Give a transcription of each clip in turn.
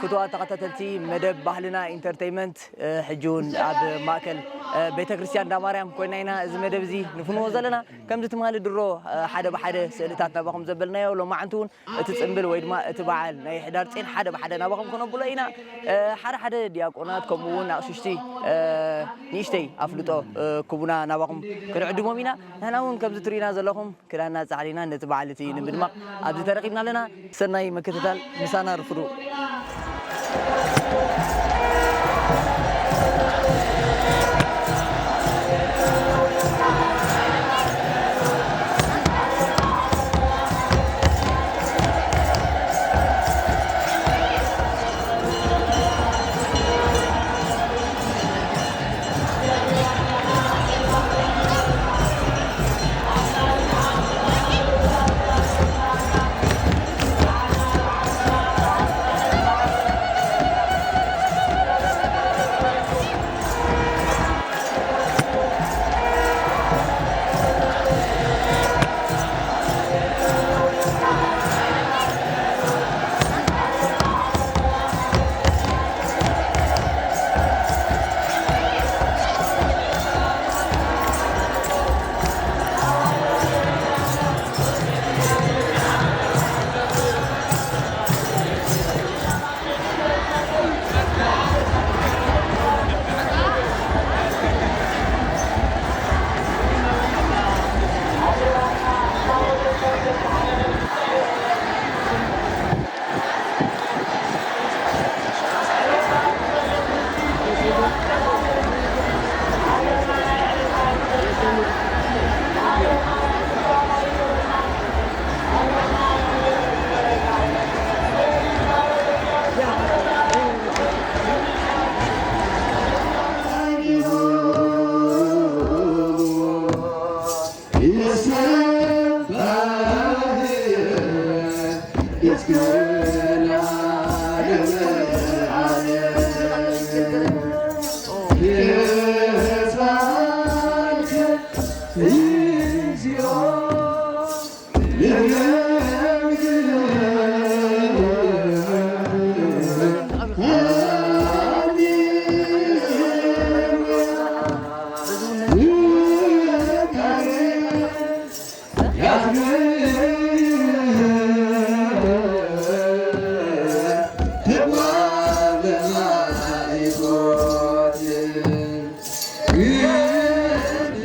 ክቡራት ተኸታተልቲ መደብ ባህልና ኢንተርተይመንት፣ እ፣ ሕጂ እውን ኣብ ማእከል፣ እ፣ ቤተ ክርስቲያን እንዳ ማርያም ኮይና ኢና እዚ መደብ እዚ ንፍንዎ ዘለና። ከምዚ ትማሊ ድሮ፣ እ፣ ሓደ ብሓደ ስእልታት ናባኹም ዘበልናዮ፣ ሎማዓንቲ እውን እቲ ጽምብል ወይ ድማ እቲ በዓል ናይ ሕዳር ጼን ሓደ ብሓደ ናባኹም ክነብሎ ኢና። እ፣ ሓደ ሓደ ዲያቆናት ከምኡ እውን ኣቕሽሽቲ፣ እ፣ ንእሽተይ ኣፍልጦ፣ እ፣ ክቡና ናባኹም ክንዕድሞም ኢና። ንሕና እውን ከምዚ ትርእዩና ዘለኹም ክዳንና ጻዕሪና ነቲ በዓል እቲ ንምድማቕ ኣብዚ ተረኺብና ኣለና። ሰናይ ምክትታል፣ ምሳና ርፍዱ።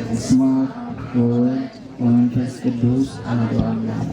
በስመ አብ ወወልድ ወመንፈስ ቅዱስ አሐዱ አምላክ።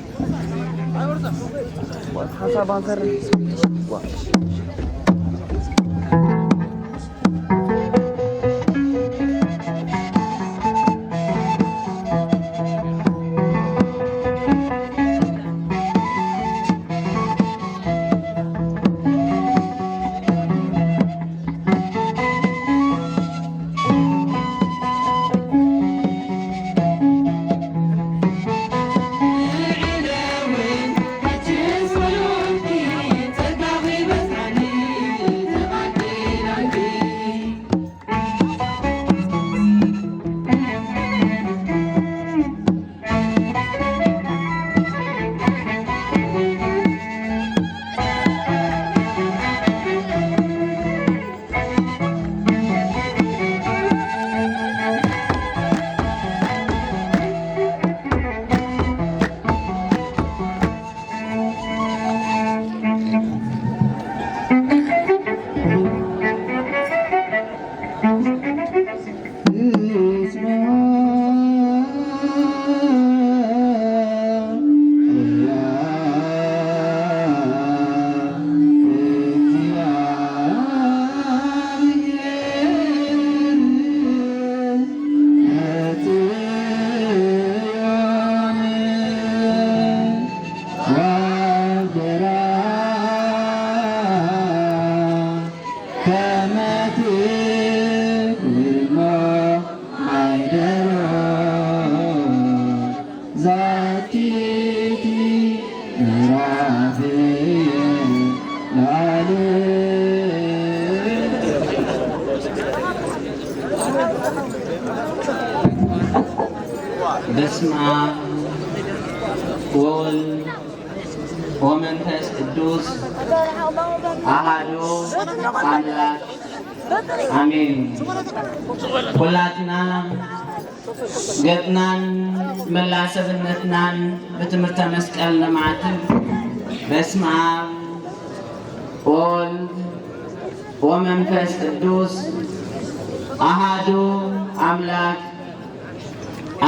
በስመ አብ ወወልድ ወመንፈስ ቅዱስ ኣሃዱ ኣምላክ ኣሜን። ኩላትና ገጽናን መላ ሰብነትናን ብትምህርተ መስቀል ነማዕትብ። በስመ አብ ወወልድ ወመንፈስ ቅዱስ ኣሃዱ ኣምላክ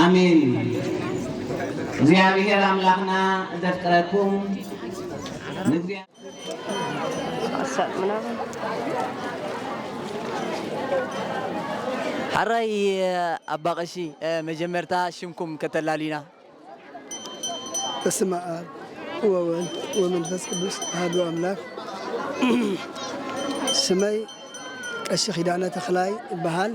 ኣሜን። እግዚኣብሔር ኣምላኽና ዘፍቅረኩም ንእግዚኣ- ሓራይ ኣባ ቀሺ፣ መጀመርታ ሽምኩም ከተላሉና። በስመ አብ ወወልድ ወመንፈስ ቅዱስ አሐዱ አምላክ። ስመይ ቀሺ ኪዳነ ተኽላይ ይበሃል።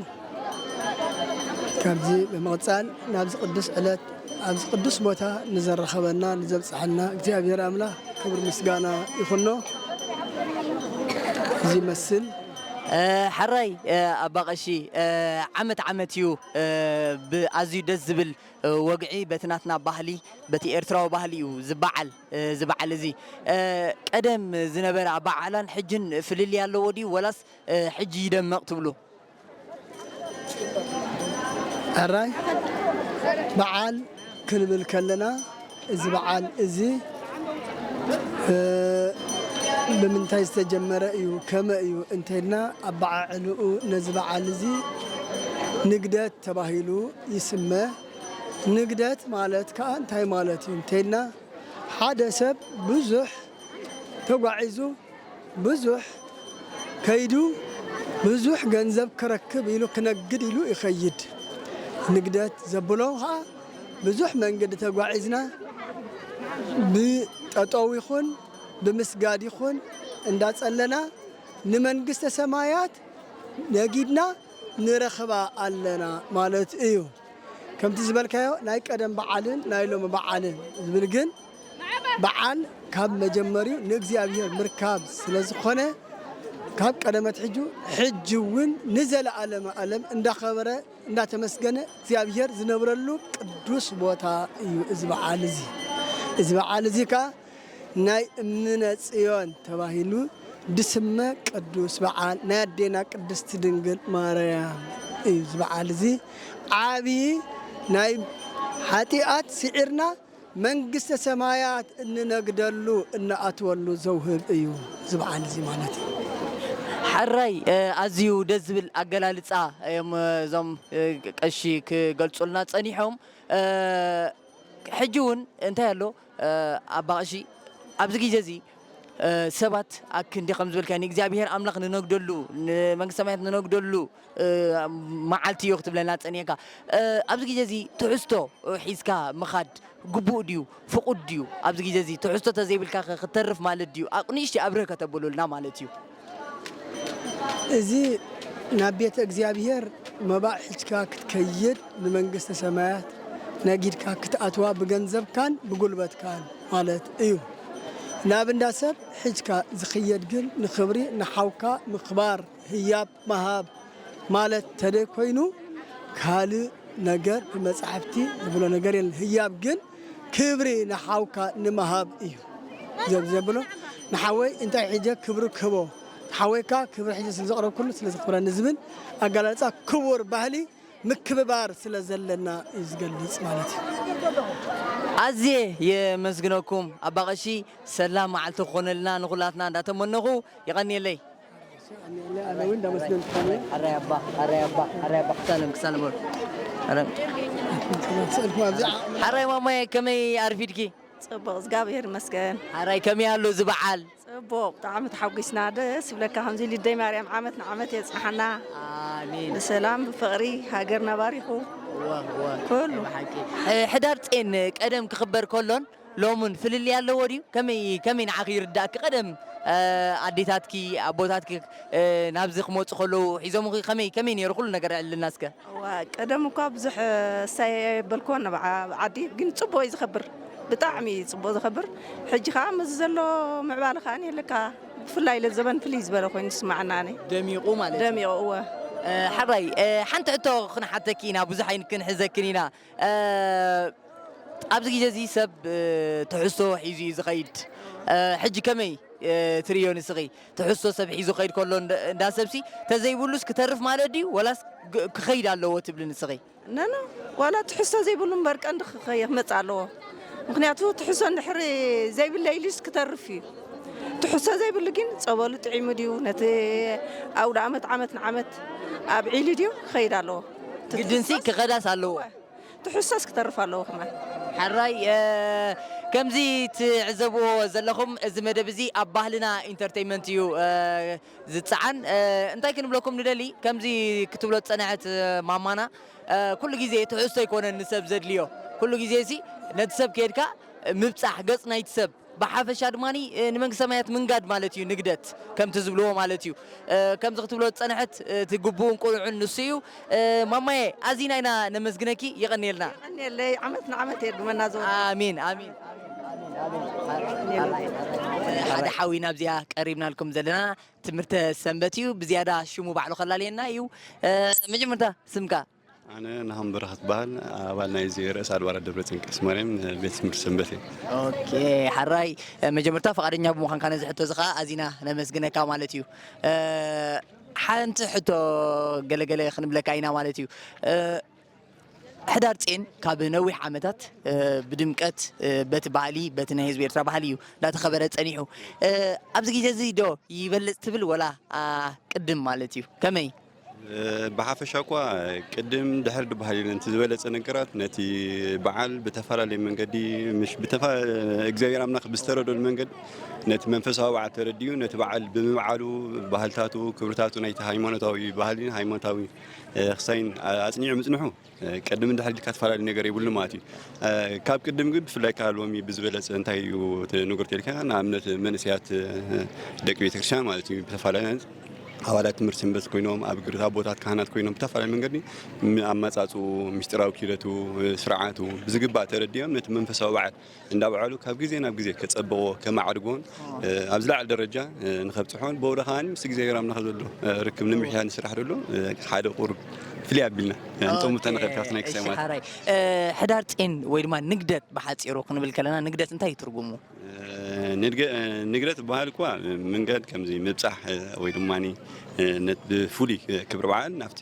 ካብዚ ብምቕጻል ናብዚ ቅዱስ ዕለት ኣብዚ ቅዱስ ቦታ ንዘረኸበና ንዘብጽሐና እግዚኣብሔር ኣምላኽ ክብሪ ምስጋና ይኹኖ። እዚ ይመስል። ሓራይ ኣባ ቀሺ፣ ዓመት ዓመት እዩ ብኣዝዩ ደስ ዝብል ወግዒ በቲ ናትና ባህሊ፣ በቲ ኤርትራዊ ባህሊ እዩ ዝበዓል። እዚ በዓል እዚ ቀደም ዝነበረ ኣበዓዕላን ሕጅን ፍልልይ ኣለዎ ድዩ ወላስ ሕጂ ይደምቕ ትብሉ? ሕራይ በዓል ክንብል ከለና እዚ በዓል እዚ ብምንታይ ዝተጀመረ እዩ ከመ እዩ እንተልና ኣበዓዕልኡ ነዚ በዓል እዚ ንግደት ተባሂሉ ይስመ። ንግደት ማለት ከዓ እንታይ ማለት እዩ እንተልና ሓደ ሰብ ብዙሕ ተጓዒዙ ብዙሕ ከይዱ ብዙሕ ገንዘብ ክረክብ ኢሉ ክነግድ ኢሉ ይኸይድ። ንግደት ዘብሎ ኸዓ ብዙሕ መንገዲ ተጓዒዝና ብጠጠው ይኹን ብምስጋድ ይኹን እንዳጸለና ንመንግስተ ሰማያት ነጊድና ንረኽባ ኣለና ማለት እዩ። ከምቲ ዝበልካዮ ናይ ቀደም በዓልን ናይ ሎሚ በዓልን ዝብል ግን በዓል ካብ መጀመሪኡ ንእግዚኣብሔር ምርካብ ስለ ዝኾነ ካብ ቀደመት ሕጁ ሕጂ እውን ንዘለኣለመ ኣለም እንዳኸበረ እንዳተመስገነ እግዚኣብሔር ዝነብረሉ ቅዱስ ቦታ እዩ እዚ በዓል እዚ። እዚ በዓል እዚ ከዓ ናይ እምነ ጽዮን ተባሂሉ ድስመ ቅዱስ በዓል ናይ ኣዴና ቅድስቲ ድንግል ማርያም እዩ። እዚ በዓል እዚ ዓብዪ ናይ ሓጢኣት ስዒርና መንግስተ ሰማያት እንነግደሉ እንኣትወሉ ዘውህብ እዩ እዚ በዓል እዚ ማለት እዩ። ሓራይ ኣዝዩ ደስ ዝብል ኣገላልፃ እዮም እዞም ቀሺ ክገልፁልና ፀኒሖም። ሕጂ እውን እንታይ ኣሎ ኣባ ቀሺ ኣብዚ ግዜ እዚ ሰባት ኣክንዲ ከም ዝበልካ ንእግዚኣብሔር ኣምላኽ ንነግደሉ ንመንግስተ ሰማያት ንነግደሉ መዓልቲ እዩ ክትብለና ፀኒሕካ። ኣብዚ ግዜ እዚ ትሕዝቶ ሒዝካ ምኻድ ግቡእ ድዩ ፍቑድ ድዩ? ኣብዚ ግዜ እዚ ትሕዝቶ ተዘይብልካ ኸ ክተርፍ ማለት ድዩ? ኣቕ ንእሽተይ ኣብርህ ከተብሉልና ማለት እዩ። እዚ ናብ ቤተ እግዚኣብሔር መባእ ሒዝካ ክትከይድ ንመንግስተ ሰማያት ነጊድካ ክትኣትዋ ብገንዘብካን ብጉልበትካን ማለት እዩ። ናብ እንዳ ሰብ ሒዝካ ዝኽየድ ግን ንኽብሪ ንሓውካ ምኽባር ህያብ ምሃብ ማለት ተደይ ኮይኑ ካልእ ነገር ብመጻሕፍቲ ዝብሎ ነገር የለን። ህያብ ግን ክብሪ ንሓውካ ንምሃብ እዩ ዘብ- ዘብሎ። ንሓወይ እንታይ ሒጀ ክብሪ ክህቦ፣ ንሓወይካ ክብሪ ሒጀ ስለ ዘቕረብኩሉ ስለ ዘኽብረኒ ዝብል ኣገላልጻ ክቡር ባህሊ ምክብባር ስለ ዘለና እዩ ዝገልጽ ማለት እዩ። ኣዝየ የመስግነኩም ኣባ ቀሺ፣ ሰላም መዓልቲ ክኾነልና ንኹላትና እንዳተመነኹ የቐንየለይ። ኣነ እውን እንዳመስገንኩ ኣራይ ኣባ ኣራይ ኣባ ኣራይ ኣባ ክሳለም ክሳለም በሉ። ኣረ- ስእልኩም ኣብዚ ሓራይ ማማየ ከመይ ኣርፊድኪ? ጽቡቕ እግዚኣብሔር ይመስገን። ሓራይ ከመይ ኣሎ እዚ በዓል? ጽቡቕ ብጣዕሚ ተሓጒስና ደስ ይብለካ ከምዚ ልደይ ማርያም ዓመት ንዓመት የጽንሓና ኣሜን። ብሰላም ብፍቕሪ ሃገርና ባሪኹ እወ እወ ኩሉ ብሓቂ። እ፣ ሕዳር ጼን ቀደም ክኽበር ከሎን ሎምን ፍልልይ ኣለዎ ድዩ? ከመይ ከመይ ንዓኺ ይርዳእኪ? ቀደም እ፣ ኣዴታትኪ ኣቦታትኪ እ፣ ናብዚ ክመጹ ከለዉ ሒዞምኺ ከመይ ከመይ ነይሩ ኩሉ ነገር ኣዕልልና እስከ። እዋ ቀደም እኳ ብዙሕ እሳይ ኣይበልክዎን ኣብ ዓ- ኣብ ዓዲ ግን ጽቡቕ እዩ ዝኸብር ብጣዕሚ እዩ ጽቡቕ ዝኸብር ሕጂ ከዓ ምስዚ ዘሎ ምዕባለ ከዓ የለካ ብፍላይ ለዘበን ፍልይ ዝበለ ኮይኑ ዝስማዓና ኣነ ደሚቑ ማለት እዩ። ደሚቑ እወ እ፣ ሓራይ እ፣ ሓንቲ ሕቶ ክንሓተኪ ኢና ብዙሕ ኣይንክንሕዘክን ኢና እ፣ ኣብዚ ግዜ እዚ ሰብ ትሕዝቶ ሒዙ እዩ ዝኸይድ። ሕጂ ከመይ ትርእዮ ንስኺ? ትሕዝቶ ሰብ ሒዙ ከይድ ከሎ እንዳ ሰብሲ ተዘይብሉስ ክተርፍ ማለት ድዩ ወላስ ክኸይድ ኣለዎ ትብሊ ንስኺ? ነኖ ዋላ ትሕዝቶ ዘይብሉ እምበር ቀንዲ ክኸይድ ክመጽእ ኣለዎ። ምኽንያቱ ትሕዝቶ እንድሕር ዘይብለይ ኢሉስ ክተርፍ እዩ። ትሕዝቶ ዘይብሉ ግን ጸበሉ ጥዒሙ ድዩ ነቲ ኣውደ ዓመት ዓመት ንዓመት ኣብዒሉ ድዩ ክኸይድ ኣለዎ። ግድንሲ ክኸዳስ ኣለዎ። ትሕዝቶስ ክተርፍ ኣለዎ ከማን። ሕራይ ከምዚ ትዕዘብዎ ዘለኹም እዚ መደብ እዚ ኣብ ባህልና ኢንተርቴይመንት እዩ ዝፀዓን። እንታይ ክንብለኩም ንደሊ ከምዚ ክትብሎ ዝፀንሐት ማማና ኩሉ ግዜ ትሕዝቶ ኣይኮነን ንሰብ ዘድልዮ። ኩሉ ግዜ ሲ ነቲ ሰብ ከድካ ምብፃሕ ገፅ ናይቲ ሰብ ብሓፈሻ ድማ ንመንግስተ ሰማያት ምንጋድ ማለት እዩ ንግደት ከምቲ ዝብልዎ ማለት እዩ። ከምዚ ክትብሎ ዝፀንሐት እቲ ግቡእን ቅኑዕን ንሱ እዩ። ማማየ ኣዚና ኢና ነመስግነኪ። የቐንየልና። የቐንየለይ። ዓመት ንዓመት የድመና ዘወ ኣሜን ኣሜን። ሓደ ሓዊና ኣብዚኣ ቀሪብናልኩም ዘለና ትምህርተ ሰንበት እዩ። ብዝያዳ ሽሙ ባዕሉ ከላልየና እዩ። መጀመርታ ስምካ? ኣነ ናሆም በረኸት በሃል፣ ኣባል ናይዚ ርእሰ ኣድባራት ደብረ ጽዮን ቅድስት ማርያም ቤት ትምህርቲ ሰንበት እየ። ኦኬ፣ ሓራይ መጀመርታ ፈቓደኛ ብምዃንካ ነዚ ሕቶ እዚ ኸዓ ኣዚና ነመስግነካ ማለት እዩ። ሓንቲ ሕቶ ገለገለ ክንብለካ ኢና ማለት እዩ። ሕዳር ጼን ካብ ነዊሕ ዓመታት ብድምቀት በቲ ባህሊ በቲ ናይ ህዝቢ ኤርትራ ባህሊ እዩ እንዳተኸበረ ጸኒሑ። ኣብዚ ግዜ እዚ ዶ ይበልጽ ትብል ወላ ቅድም ማለት እዩ ከመይ? ብሓፈሻ እኳ ቅድም ድሕር ድበሃል የለን። እቲ ዝበለጸ ነገራት ነቲ በዓል ብተፈላለየ መንገዲ፣ ምሽ ብተፋ እግዚኣብሔር ኣምላኽ ብዝተረደሉ መንገዲ ነቲ መንፈሳዊ በዓል ተረዲኡ፣ ነቲ በዓል ብምብዓሉ፣ ባህልታቱ፣ ክብርታቱ ናይቲ ሃይማኖታዊ ባህልን ሃይማኖታዊ ክሳይን ኣጽኒዑ ምጽንሑ፣ ቅድም ድሕር ኢልካ ተፈላለየ ነገር የብሉ ማለት እዩ። ካብ ቅድም ግን ብፍላይ ካብ ሎሚ ብዝበለጸ እንታይ እዩ እቲ ንግር ተልካ ንኣብነት መንእሰያት ደቂ ቤተክርስትያን ማለት እዩ ብተፈላለየ ኣባላት ትምህርቲ ሰንበት ኮይኖም ኣብ ግርት ኣቦታት ካህናት ኮይኖም ብተፈላለየ መንገዲ ኣመጻጽኡ ምስጢራዊ ኪደቱ ስርዓቱ ብዝግባእ ተረዲኦም ነቲ መንፈሳዊ በዓል እንዳበዓሉ ካብ ግዜ ናብ ግዜ ከጸብቕዎ ከማዕርግዎን ኣብ ዝለዓለ ደረጃ ንኸብጽሖን ብወደ ከዓኒ ምስ እግዚኣብሔር ኣምላኽ ዘሎ ርክብ ንምሕያል ንስራሕ ዘሎ ሓደ ቁሩብ ፍልይ ኣቢልና እንጠሙተ ንኸብ ካብቲ ናይ ክሳይ ማለት ሕዳር ጼን ወይ ድማ ንግደት ብሓፂሩ ክንብል ከለና ንግደት እንታይ እዩ ትርጉሙ? ንግደት ዝበሃል እኳ መንገድ ከምዚ ምብፃሕ ወይ ድማ ብፍሉይ ክብሪ በዓል ናብቲ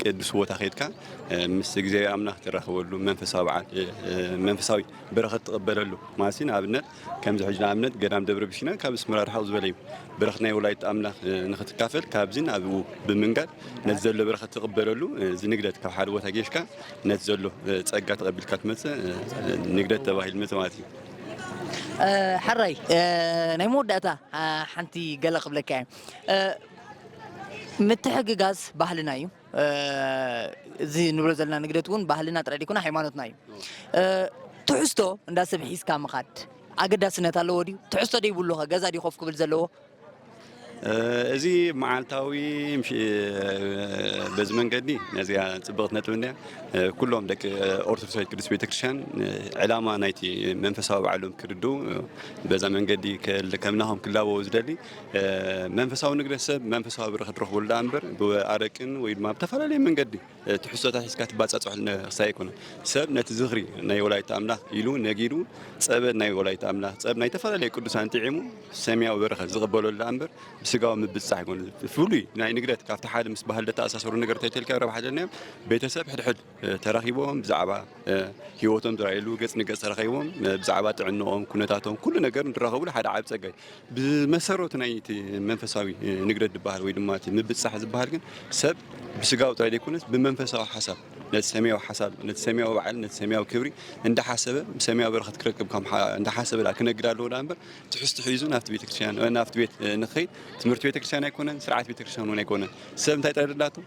ቅዱስ ቦታ ከድካ ምስ እግዚኣብሔር ኣምላኽ ትራኸበሉ መንፈሳዊ በዓል መንፈሳዊ በረኸት ትቕበለሉ ማለት ንኣብነት ከምዚ ሕጂ ንኣብነት ገዳም ደብረ ብሲና ካብ ኣስመራ ርሕቕ ዝበለ እዩ። በረኸት ናይ ወላዲተ ኣምላኽ ንኽትካፈል ካብዚ ናብኡ ብምንጋድ ነቲ ዘሎ በረኸት ትቕበለሉ እዚ ንግደት ካብ ሓደ ቦታ ጌሽካ ነቲ ዘሎ ጸጋ ተቐቢልካ ትመጽእ ንግደት ተባሂሉ መጽእ ማለት እዩ። ሕራይ ናይ መወዳእታ ሓንቲ ገለ ክብለካ እየ። ምትሕግጋዝ ባህልና እዩ። እዚ ንብሎ ዘለና ንግደት እውን ባህልና ጥራይ ደይኮነ ሃይማኖትና እዩ። ትሕዝቶ እንዳ ሰብ ሒዝካ ምኻድ ኣገዳስነት ኣለዎ ድዩ? ትሕዝቶ ደይብሉ ኸ ገዛ ድዩ ኮፍ ክብል ዘለዎ? እዚ መዓልታዊ በዚ መንገዲ ነዚኣ ፅብቕት ነጥብ እንድያ። ኩሎም ደቂ ኦርቶዶክሳዊት ቅዱስ ቤተክርስትያን ዕላማ ናይቲ መንፈሳዊ በዓሎም ክርድኡ በዛ መንገዲ ከምናኹም ክላበው ዝደሊ መንፈሳዊ ንግደት ሰብ መንፈሳዊ በረኸት ረኽበሉ ደኣ እምበር ብኣረቅን ወይ ድማ ብተፈላለየ መንገዲ ትሕዝቶታት ሒዝካ ትባጻጽሑ ክሳይ ኣይኮነን። ሰብ ነቲ ዝኽሪ ናይ ወላዲተ ኣምላኽ ኢሉ ነጊዱ ጸበል ናይ ወላዲተ ኣምላኽ ጸብ ናይ ተፈላለየ ቅዱሳን ጥዒሙ ሰማያዊ በረኸት ዝቕበለሉ ደኣ እምበር ብስጋዊ ምብጻሕ ኣይኮነን። ፍሉይ ናይ ንግደት ካብቲ ሓደ ምስ ባህሊ ደተኣሳሰሩ ነገር እንታይ ተልካ ረብሓ ዘለናዮም ቤተሰብ ሕድሕድ ተራኺቦም ብዛዕባ ህይወቶም ዝረኣየሉ ገጽ ንገጽ ተራኺቦም ብዛዕባ ጥዕንኦም ኩነታቶም ኩሉ ነገር ንራኸብሉ ሓደ ዓብ ጸጋይ ብመሰረቱ ናይ እቲ መንፈሳዊ ንግደት ዝበሃል ወይ ድማ እቲ ምብጻሕ ዝበሃል ግን ሰብ ብስጋዊ ጥራይ ዘይኮነስ ብመንፈሳዊ ሓሳብ ነቲ ሰማያዊ ሓሳብ ነቲ ሰማያዊ በዓል ነቲ ሰማያዊ ክብሪ እንዳሓሰበ ሰማያዊ በረኸት ክረክብ ከም እንዳሓሰበ ክነግድ ኣለዎ ዳ እምበር ትሕዝቲ ሒዙ ናብቲ ቤተክርስትያን ናብቲ ቤት ንኸይድ ትምህርቲ ቤተክርስትያን ኣይኮነን ስርዓት ቤተክርስትያን እውን ኣይኮነን ሰብ እንታይ ጥራይ ደላቱ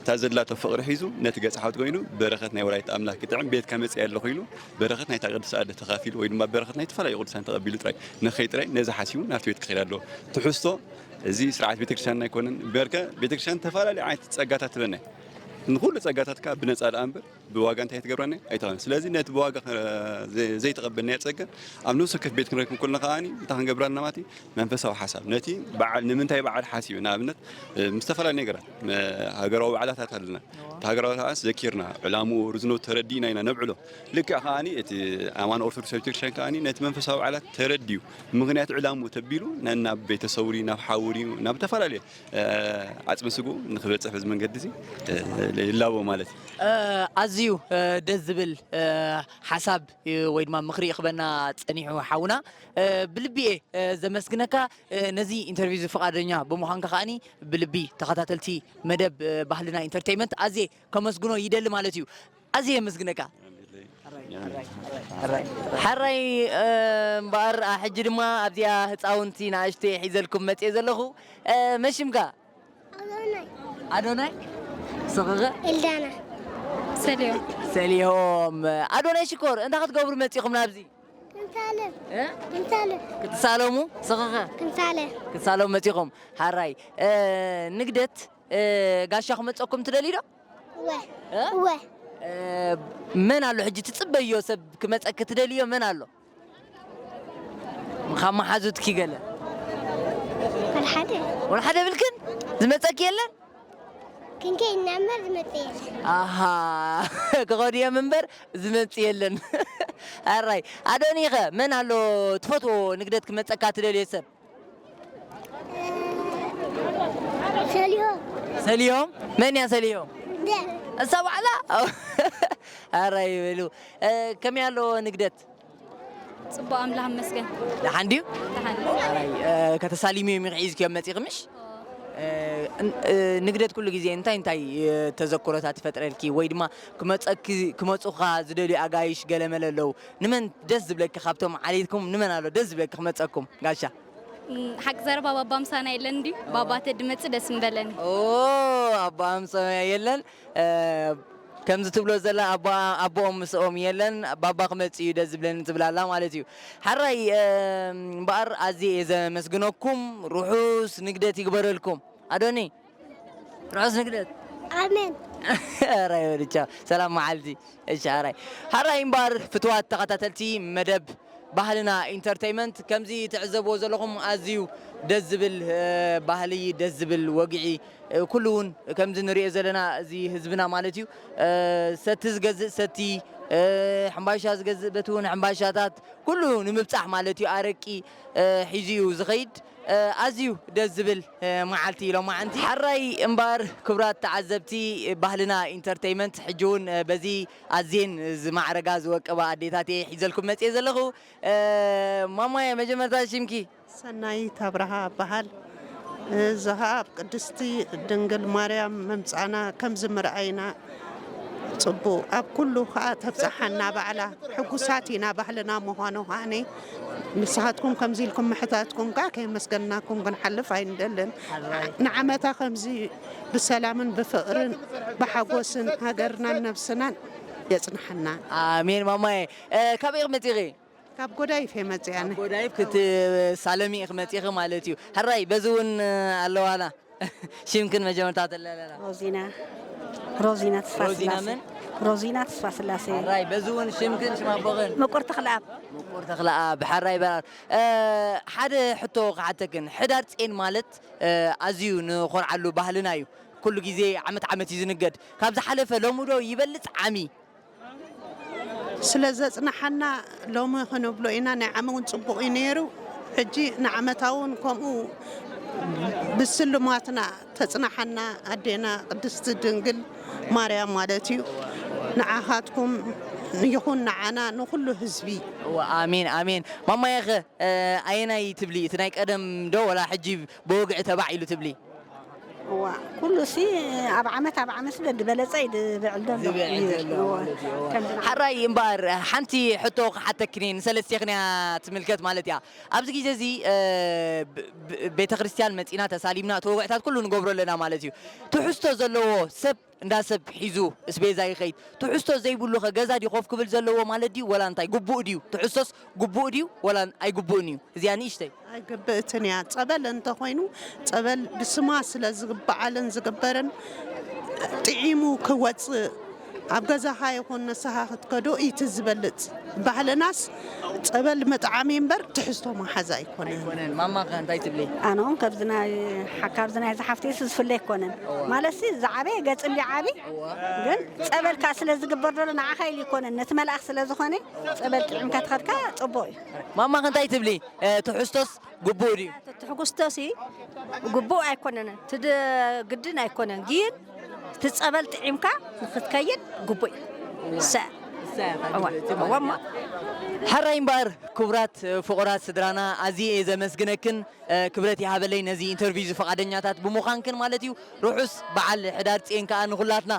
እታ ዘላቶ ፍቕሪ ሒዙ ነቲ ገጽ ሓውት ኮይኑ በረኸት ናይ ወላዲተ ኣምላኽ ክጥዕም ቤትካ መጽእ ኣለኹ ኢሉ በረኸት ናይታ ቅድስቲ ኣደ ተኻፊሉ ወይ ድማ በረኸት ናይ ዝተፈላለዩ ቅዱሳን ተቐቢሉ ጥራይ ንኸይ ጥራይ ነዚ ሓሲቡ ናብቲ ቤት ክኸይድ ኣለዎ። ትሕዝቶ እዚ ስርዓት ቤተክርስትያን ኣይኮነን። በርከ ቤተክርስትያን ተፈላለዩ ዓይነት ጸጋታት ትበና ንኹሉ ጸጋታትካ ብነጻ ደኣ እምበር ብዋጋ እንታይ ትገብረና ኣይተቐበልን። ስለዚ ነቲ ብዋጋ ከ-፣ ዘ-፣ ዘይተቐበልናዮ ጸገም ኣብ ነፍሲ ወከፍ ቤት ክንረክብ ከለና ከኣ እንታይ ክንገብር ኣለና ማለት እዩ? መንፈሳዊ ሓሳብ ነቲ በዓል ንምንታይ በዓል ሓሲቡ፣ ንኣብነት እ፣ ምስ ዝተፈላለዩ ነገራት መ-፣ ሃገራዊ በዓላት ኣለና። እቲ ሃገራዊ በዓላት ዘኪርና ዕላምኡ ርዝነቱ ተረዲእና ኢና ነብዕሎ። ልክዕ ከኣ እቲ ኣማን ኦርቶዶክስ ቤተክርስትያን ከኣ ነቲ መንፈሳዊ በዓላት ተረዲኡ ምኽንያት ዕላምኡ ተቢሉ ነ-፣ ናብ ቤተሰቡ ድዩ፣ ናብ ሓዉ ድዩ፣ ናብ ዝተፈላለየ እ፣ ዓጽሚ ስግኡ ንክበጽሕ በዚ መንገዲ እዚ እ፣ ይላቦ ማለት እዩ። እ፣ ኣዝዩ እ፣ ደስ ዝብል እ፣ ሓሳብ እ፣ ወይ ድማ ምኽሪ ክበና ጸኒሑ ሓውና እ፣ ብልቢ እየ እ፣ ዘመስግነካ እ፣ ነዚ ኢንተርቪው እዚ ፍቓደኛ ብምዃንካ ከኣኒ ብልቢ ተኸታተልቲ መደብ እ፣ ባህልና ኢንተርቴይመንት ኣዝየ ከመስግኖ ይደሊ ማለት እዩ። ኣዝየ የመስግነካ። ሕራይ እምበኣር ኣ፣ ሕጂ ድማ ኣብዚኣ ህፃውንቲ ንኣሽተይ ሒዘልኩም መፅየ ዘለኹ። እ፣ መሽምካ ኣዶናይ። ኣዶናይ? ስኽኸ? ኤልዳና። ሰሊሆም። ሰሊሆም። ኣዶናይ ሽኮር፣ እንታይ ክትገብሩ መፂኹም ናብዚ? ክንሳለም። እ? ክንሳለም። ክትሳለሙ? ስኽኸ? ክንሳለም። ክትሳለሙ መፂኹም። ሓራይ። እ፣ ንግደት፣ እ፣ ጋሻ ክመፀኩም ትደልዩ ዶ? እወ። እ? እወ። እ፣ መን ኣሎ ሕጂ ትፅበዮ ሰብ ክመፀኪ ትደልዮ መን ኣሎ? ካብ መሓዙትኪ ገለ? ወላ ሓደ። ወላ ሓደ ብልክን? ዝመፀኪ የለን? ክንከይድና እምበር ዝመፅእ የለን። ኣሃ፣ ክኸዱ እዮም እምበር ዝመፅእ የለን። ኣራይ፣ ኣዶኒኸ መን ኣሎ ትፈትዎ ንግደት ክመፀካ ትደልዮ ሰብ? ሰሊሆም። ሰሊሆም? መን እያ ሰሊሆም? ደ። እሳ ባዕላ? ኣራይ ይበሉ። እ፣ ከመይ ኣሎ ንግደት? ጽቡቕ ኣምላኽ ይመስገን። ደሓን ድዩ? ደሓን። ኣራይ፣ እ፣ ከተሳሊምዮም ኢኺ ሒዝክዮም መጺኺ ምሽ? እ፣ ን-፣ እ፣ ንግደት ኩሉ ግዜ እንታይ እንታይ፣ እ፣ ተዘክሮታት ይፈጥረልኪ? ወይ ድማ ክመጸኪ-፣ ክመጹኻ ዝደልዩ ኣጋይሽ ገለመለ ኣለዉ። ንመን ደስ ዝብለኪ ካብቶም ዓሌትኩም ንመን ኣሎ ደስ ዝብለኪ ክመጸኩም? ጋሻ። እም፣ ሓቂ ዘረባ ባባ ምሳና የለን ድዩ? ባባ ተድመጽእ ደስ ምበለኒ። ኦ፣ ኣባ ምሳና የለን። እ፣ ከምዚ ትብሎ ዘላ ኣባ-፣ ኣቦኦም ምስኦም የለን፣ ባባ ክመጽእ እዩ ደስ ዝብለኒ ትብል ኣላ ማለት እዩ። ሓራይ፣ እ፣ እምበኣር ኣዝየ እየ ዘመስግነኩም። ርሑስ ንግደት ይግበረልኩም። ኣዶኒ፣ ርሑስ ንግደት። ኣሜን። ኣራይ ወድቻ፣ ሰላም መዓልቲ። እሺ፣ ሓራይ። ሓራይ እምበኣር ፍትዋት ተኸታተልቲ መደብ ባህልና ኢንተርተይመንት፣ ከምዚ ትዕዘብዎ ዘለኹም ኣዝዩ ደስ ዝብል፣ እ፣ ባህሊ፣ ደስ ዝብል ወግዒ፣ እ፣ ኩሉ እውን ከምዚ ንሪኦ ዘለና እዚ ህዝብና ማለት እዩ፣ እ፣ ሰቲ ዝገዝእ ሰቲ፣ እ፣ ሕምባሻ ዝገዝእ በቲ እውን ሕምባሻታት ኩሉ ንምብጻሕ ማለት እዩ ኣረቂ፣ እ፣ ሒዙ እዩ ዝኸይድ። እ፣ ኣዝዩ ደስ ዝብል፣ እ፣ መዓልቲ እዩ ሎማዓንቲ። ሓራይ እምበኣር ክቡራት ተዓዘብቲ ባህልና ኢንተርተይመንት፣ ሕጂ እውን፣ እ፣ በዚ ኣዝየን ዝማዕረጋ ዝወቀባ ኣዴታት እየ ሒዘልኩም መጽየ ዘለኹ። እ፣ ማማየ መጀመርታ ሽምኪ? ሰናይት ኣብርሃ እበሃል። እዚ ኸኣ ኣብ ቅድስቲ ድንግል ማርያም ምምጻእና ከምዚ ምርኣይና ጽቡቕ። ኣብ ኩሉ ኸኣ ተብጽሓና ባዕላ። ሕጉሳት ኢና ባህልና ምዃኑ ኸኣኒ ንስኻትኩም ከምዚ ኢልኩም ምሕታትኩም ከኣ ከየመስገንናኩም ክንሓልፍ ኣይንደልን። ሓራይ። ንዓመታ ከምዚ ብሰላምን ብፍቕርን ብሓጎስን ሃገርናን ነብስናን የጽንሓና። ኣሜን ማማየ። እ፣ ካበይ ኢኺ መጺኺ? ካብ ጎዳይፍ እየ መጺኣ ኣነ። ካብ ጎዳይፍ ክትሳለሚ ኢኺ መጺኺ ማለት እዩ። ሕራይ፣ በዚ እውን ኣለዋና። ሽምክን መጀመርታ ተለለና። ሮዚና፣ ሮዚና ተስፋ ሮዚና ስላሴ። መን? ሮዚና ተስፋ ስላሴ። ሕራይ፣ በዚ እውን ሽምክን ሽም ኣቦኽን? ምቁር ተኽለኣብ። ምቁር ተኽለኣብ፣ ሕራይ በራር። እ፣ ሓደ ሕቶ ክሓተክን፣ ሕዳር ጼን ማለት፣ እ፣ ኣዝዩ ንኾርዓሉ ባህልና እዩ። ኩሉ ግዜ ዓመት ዓመት እዩ ዝንገድ። ካብ ዝሓለፈ ሎሚ ዶ ይበልጽ ዓሚ? ስለ ዘጽንሓና ሎሚ ክንብሎ ኢና። ናይ ዓሚ እውን ጽቡቕ እዩ ነይሩ። ሕጂ ንዓመታ እውን ከምኡ ብስልማትና ተጽንሓና ኣዴና ቅድስቲ ድንግል ማርያም ማለት እዩ። ንዓኻትኩም ይኹን ንዓና ንኹሉ ህዝቢ። እወ፣ ኣሜን፣ ኣሜን። ማማየኸ፣ እ፣ ኣየናይ ትብሊ? እቲ ናይ ቀደም ዶ ወላ ሕጂ ብወግዒ ተባዕ ኢሉ ትብሊ? እዋ፣ ኩሉሲ ኣብ ዓመት ኣብ ዓመት ደድበለጸ እዩ ዝበዕል ዘሎ። ዝበዕል እዩ። ዘሎ እዋ። ማለት እዩ። እዋ። ከምዚ ማለት ሓራይ እምበኣር ሓንቲ ሕቶ ክሓተክን እየ፣ ንሰለስቴኽን እያ ትምልከት ማለት እያ። ኣብዚ ግዜ እዚ፣ እ፣ ብ-፣ ብ-፣ ቤተ ክርስቲያን መጺና ተሳሊምና፣ እቲ ወግዕታት ኩሉ ንገብሮ ኣለና ማለት እዩ። ትሕዝቶ ዘለዎ ሰብ እንዳ ሰብ ሒዙ እስቤዛ ይኸይድ። ትሕዝቶ ዘይብሉ ኸ ገዛ ድዩ ኮፍ ክብል ዘለዎ ማለት ድዩ? ወላ እንታይ? ግቡእ ድዩ? ትሕዝቶስ ግቡእ ድዩ? ወላ ኣይግቡእን እዩ? እዚኣ ንእሽተይ። ኣይግብእትን እያ። ጸበል እንተኾይኑ፣ ጸበል ብስማ ስለ ዝግበዓልን ዝግበርን፣ ጥዒሙ ክወጽእ፣ ኣብ ገዛኻ ይኹን ንስኻ ክትከዶ እቲ ዝበልጽ። ባህልናስ ጸበል መጥዓሚ እምበር ትሕዝቶ መሓዛ ኣይኮነን። ኣይኮነን። ማማ ከ እንታይ ትብሊ? ኣነ እውን ካብዚ ናይ ሓ- ካብዚ ናይ ዝሓፍተይስ ዝፍለ ኣይኮነን። ማለትሲ ዝዓበየ ገጽሊ ዓቢ ግን ጸበል ከዓ ስለ ዝግበር ዘሎ ንዓኻ ኢሉ ይኮነን፣ ነቲ መልኣኽ ስለ ዝኾነ ጸበል ጥዒምካ ትኸድካ ጽቡቕ እዩ። ማማ ከ እንታይ ትብሊ? ትሕዝቶስ ግቡእ ድዩ? ትሕዝቶሲ ግቡእ ኣይኮነን፣ ትድ ግድን ኣይኮነን፣ ግን እቲ ጸበል ጥዒምካ ንክትከይድ ግቡእ እዩ። ሰ ሕራይ እምበኣር ክቡራት ፍቑራት ስድራና ኣዝየ እየ ዘመስግነክን። ክብረት ይሃበለይ ነዚ ኢንተርቪው እዚ ፈቓደኛታት ብምዃንክን ማለት እዩ። ርሑስ በዓል ሕዳር ጽዮን ከኣ ንኹላትና።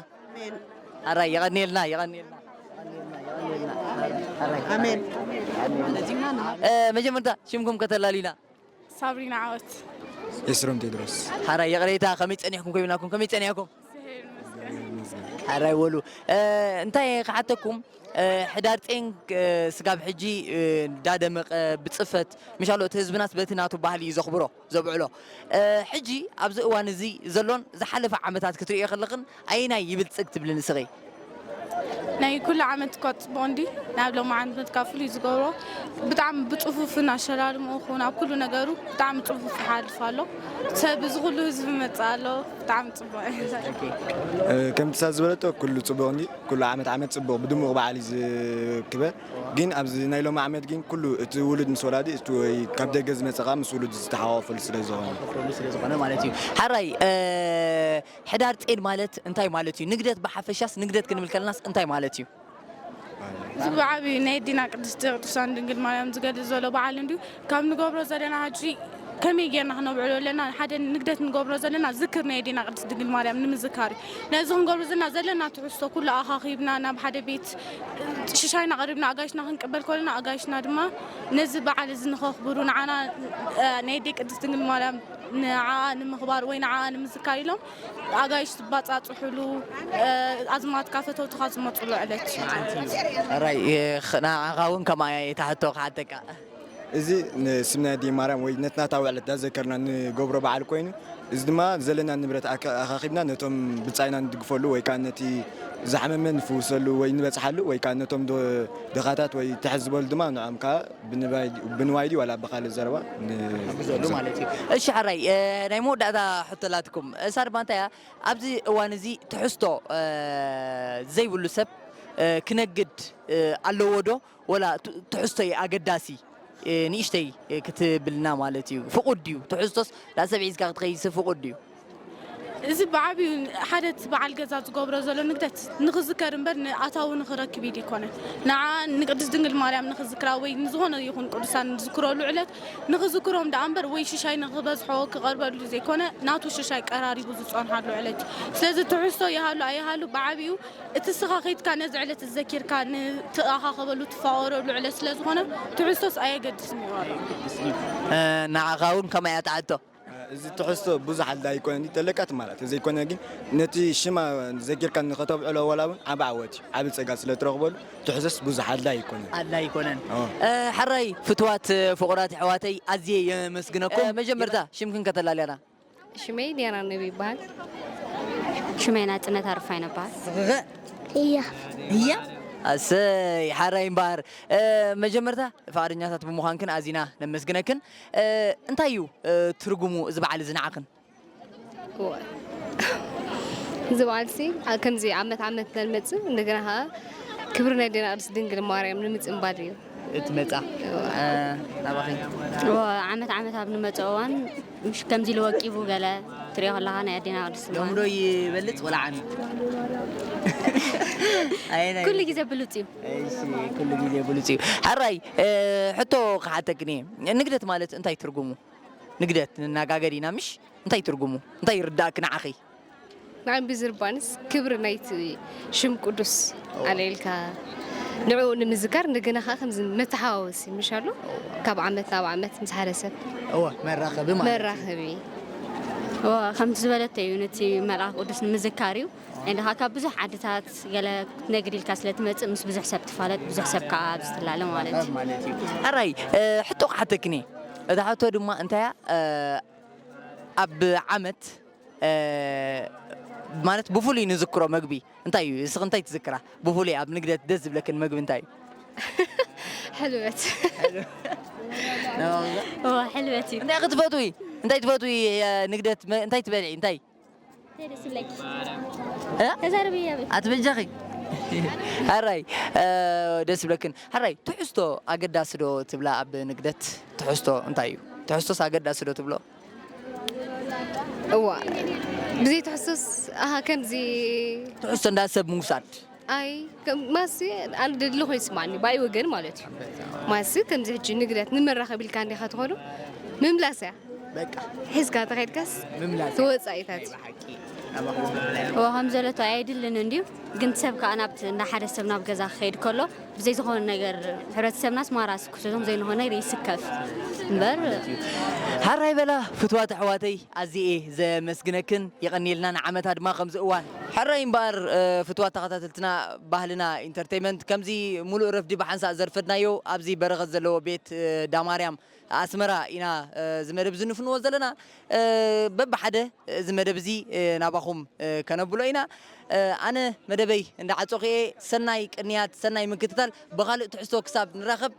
ሕራይ የቐንየልና፣ የቐንየልና። ኣሜን። መጀመርታ ሽምኩም ከተላሊና። ሳብሪና ዓወት። ኤስሮም ቴድሮስ። ሓራይ ይቕሬታ፣ ከመይ ጸኒሕኩም? ከይብናኩም ከመይ ጸኒሕኩም? ሓራይ ወሉ። እንታይ ክሓተኩም? ሕዳር ጼን ስጋብ ሕጂ እንዳደመቐ ብፅፈት ምሻሎ እቲ ህዝብናስ በቲ ናቱ ባህሊ እዩ ዘኽብሮ ዘብዕሎ። ሕጂ ኣብዚ እዋን እዚ ዘሎን ዝሓለፈ ዓመታት ክትርእዮ ከለኽን ኣየናይ ይብልፅግ ትብሊ ንስኺ? ናይ ኩሉ ዓመት እኳ ፅቡቕ እንዲ ናብ ሎሚ ዓመት መትካ ፍሉይ ዝገብሮ ብጣዕሚ ብፅፉፍን ኣሸላልምኡ ኹን ኣብ ኩሉ ነገሩ ብጣዕሚ ፅፉፍ ይሓልፍ ኣሎ። ሰብ እዚ ኩሉ ህዝቢ መፅእ ኣሎ። ብጣዕሚ ፅቡቕ እዩ። ከምቲ ሳ ዝበለቶ ኩሉ ፅቡቕ እንዲ ኩሉ ዓመት ዓመት ፅቡቕ ብድሙቕ በዓል እዩ ዝክበር። ግን ኣብዚ ናይ ሎሚ ዓመት ግን ኩሉ እቲ ውሉድ ምስ ወላዲ እቲ ወይ ካብ ደገ ዝመፀ ከዓ ምስ ውሉድ ዝተሓዋወፈሉ ስለ ዝኾነ ስለዝኾነ ማለት እዩ። ሓራይ ሕዳር ጼን ማለት እንታይ ማለት እዩ? ንግደት ብሓፈሻስ ንግደት ክንብል ከለናስ እንታይ ማለት እዩ? እዚ ብዓብዩ ናይ ኣዴና ቅድስቲ ቅዱሳን ድንግል ማርያም ዝገልጽ ዘሎ በዓል እንድዩ። ካብ ንገብሮ ዘለና ሕጂ ከመይ ጌርና ክነብዕሎ ኣለና? ሓደ ንግደት ንገብሮ ዘለና ዝክር ናይ ኣዴና ቅድስቲ ድንግል ማርያም ንምዝካር እዩ። ነዚ ክንገብሮ ዘለና ዘለና ትሕዝቶ ኩሉ ኣኻኺብና ናብ ሓደ ቤት ሽሻይና ቀሪብና ኣጋይሽና ክንቅበል ከለና ኣጋይሽና ድማ ነዚ በዓል እዚ ንኸኽብሩ ንዓና ናይ ኣዴ ቅድስቲ ድንግል ማርያም ንዓኣ ንምኽባር ወይ ንዓኣ ንምዝካር ኢሎም ኣጋይሽ ዝባፃፅሑሉ ኣዝማትካ ፈተውትኻ ዝመፁሉ ዕለት እዩ። ራይ ንዓኻ እውን ከማያ እየ እታ ሕቶ ክሓተካ። እዚ ንስም ናይ ኣደይ ማርያም ወይ ነቲ ናታ ውዕለት ዳዘከርና ንገብሮ በዓል ኮይኑ እዚ ድማ ዘለና ንብረት ኣካ- ኣኻኺብና ነቶም ብጻይና ንድግፈሉ ወይ ከዓ ነቲ ዝሓመመ ንፍውሰሉ ወይ ንበጽሓሉ ወይ ከዓ ነቶም ዶ- ድኻታት ወይ ትሕት ዝበሉ ድማ ንዖም ከዓ ብንባይ- ብንዋይ ድዩ ዋላ ብኻልእ ዘረባ ን- ግዘሉ ማለት እዩ። እሺ ሓራይ ናይ መወዳእታ ሕቶ ላትኩም እሳ ድማ እንታይ እያ ኣብዚ እዋን እዚ ትሕዝቶ ዘይብሉ ሰብ ክነግድ ኣለዎ ዶ ወላ ትሕዝቶ ኣገዳሲ ንእሽተይ ክትብልና ማለት እዩ ፍቁድ ድዩ ትሕዝቶስ ናብ ሰብ ሒዝካ ክትኸይድሲ ፍቁድ ድዩ? እዚ ብዓብዩ ሓደ እቲ በዓል ገዛ ዝገብሮ ዘሎ ንግደት ንኽዝከር እምበር ንኣታዊ ንኽረክብ ኢሉ ኣይኮነን። ንዓ ንቅድስት ድንግል ማርያም ንኽዝክራ ወይ ንዝኾነ ይኹን ቅዱሳን ንዝክረሉ ዕለት ንኽዝክሮም ደኣ እምበር ወይ ሽሻይ ንኽበዝሖ ክቐርበሉ ዘይኮነ ናቱ ሽሻይ ቀራሪቡ ዝጸንሓሉ ዕለት እዩ። ስለዚ ትሕዝቶ ይሃሉ ኣይሃሉ ብዓብዩ እቲ እስኻ ከይድካ ነዚ ዕለት እዚ ዘኪርካ ንትኣኻኸበሉ ትፋቐረሉ ዕለት ስለዝኾነ ትሕዝቶስ ኣየገድስን እዩ። ንዓኻ እውን ከመይ እያ ትሓቶ? እዚ ትሕዝቶ ብዙሕ ኣድላይ ኣይኮነን እዩ ተለካ ትማላ ተዘይኮነ ግን ነቲ ሽማ ዘኪርካ ንኸተብዕሎ ዋላ እውን ዓቢ ዓወት እዩ ዓቢ ጸጋ ስለ ትረኽበሉ ትሕዝቶስ ብዙሕ ኣድላይ ኣይኮነን። ኣድላይ ኣይኮነን። ሓራይ ፍትዋት ፍቑራት ኣሕዋተይ ኣዝየ የመስግነኩም። መጀመርታ ሽምክን ከተላልያና? ሽመይ ዲያና ነቢ ይበሃል። ሽመይ ናጽነት ኣርፋይነ እበሃል። እያ እያ ኣሰይ ሓራይ እምበኣር መጀመርታ ፍቓደኛታት ብምዃንክን ኣዚና ነመስግነክን እንታይ እዩ ትርጉሙ እዚ በዓል እዚ ንዓኽን እዚ በዓል ሲ ከምዚ ዓመት ዓመት ነልመጽእ እንደገና ከዓ ክብሪ ናይ ዴና ቅድስት ድንግል ማርያም ንምጽንባል እዩ እትመጻ ናባኺ ዓመት ዓመት ኣብ ንመጽኦ እዋን ምሽ ከምዚ ኢሉ ወቂቡ ገለ ትሪኦ ከለኻ ናይ ኣዴና ቅድስቲ ማርያም ሎምዶ ይበልጽ ወላ ዓሚ ኣየናይ ኩሉ ግዜ ብሉጽ እዩ እሺ ኩሉ ግዜ ብሉጽ እዩ ሓራይ ሕቶ ክሓተክን እየ ንግደት ማለት እንታይ ትርጉሙ ንግደት ንነጋገር ኢና ምሽ እንታይ ትርጉሙ እንታይ ይርዳእክ ንዓኺ ንዓን ብዝርባንስ ክብሪ ናይቲ ሽም ቅዱስ ኣለልካ ንዕኡ ንምዝካር እንደገና ከዓ ከምዚ መተሓዋወሲ ምሻሉ ካብ ዓመት ናብ ዓመት ምስ ሓደ ሰብ እወ መራኸቢ ማለት መራኸቢ ከምቲ ዝበለቶ እዩ ነቲ መልኣኽ ቅዱስ ንምዝካር እዩ እንድኻ ካብ ብዙሕ ዓድታት ገለ ክትነግድ ኢልካ ስለ ትመፅእ ምስ ብዙሕ ሰብ ትፋለጥ ብዙሕ ሰብ ከዓ ኣብዚ ትላለ ማለት እዩ ማለት እዩ ሕራይ ሕቶ ክሓተክኒ እታ ሕቶ ድማ እንታያ ኣብ ዓመት ማለት ብፍሉይ ንዝክሮ መግቢ እንታይ እዩ? እስኺ እንታይ ትዝክራ? ብፍሉይ ኣብ ንግደት ደስ ዝብለክን መግቢ እንታይ እዩ? ሕልበት። ሕልበት እዩ። እንታይ ክትፈትዊ? እንታይ ትፈትዊ? ንግደት እንታይ ትበልዒ? እንታይ ተዛርብያ ኣትበጃኺ? ሕራይ ደስ ይብለክን። ሕራይ ትሕዝቶ ኣገዳሲ ዶ ትብላ ኣብ ንግደት? ትሕዝቶ እንታይ እዩ? ትሕዝቶስ ኣገዳሲ ዶ ትብሎ? እዋ፣ ብዘይ ትሕዝቶስ ኣሃ ከምዚ ትሕዝቶ እንዳ ሰብ ምውሳድ። ኣይ ማሲ ኣነ ደድሊ ኮይኑ ይስማዓኒ ባይ ወገን ማለት እዩ። ማሲ ከምዚ ሕጂ ንግደት ንመራኸቢ ኢልካ እንዲኻ ትኾኑ ምምላስ እያ። በቃ ሒዝካ ተኸድካስ ምምላስ ተወፃኢታት እዩ። እዎ ከም ዘለቶ ኣይድልን እንድዩ። ግን ሰብ ከዓ ናብቲ እንዳ ሓደ ሰብ ናብ ገዛ ክኸይድ ከሎ ብዘይ ዝኾነ ነገር ሕብረተሰብናስ ማራ ስክፍቶም ዘይንኾነ ይስከፍ እምበር ሓራይ በላ ፍትዋት ኣሕዋተይ ኣዚኤ ዘመስግነክን የቐንየልና። ንዓመታ ድማ ከምዚ እዋን ሕራይ እምበኣር ፍትዋት ተኸታተልትና ባህልና ኢንተርቴይመንት ከምዚ ሙሉእ ረፍዲ ብሓንሳእ ዘርፈድናዮ ኣብዚ በረኸት ዘለዎ ቤት ዳማርያም ኣስመራ ኢና እዚ መደብ ዝንፍንዎ ዘለና። በብሓደ እዚ መደብ እዚ ናባኹም ከነብሎ ኢና። ኣነ መደበይ እንዳዓፀኹ እየ። ሰናይ ቅንያት፣ ሰናይ ምክትታል። ብኻልእ ትሕዝቶ ክሳብ ንራኸብ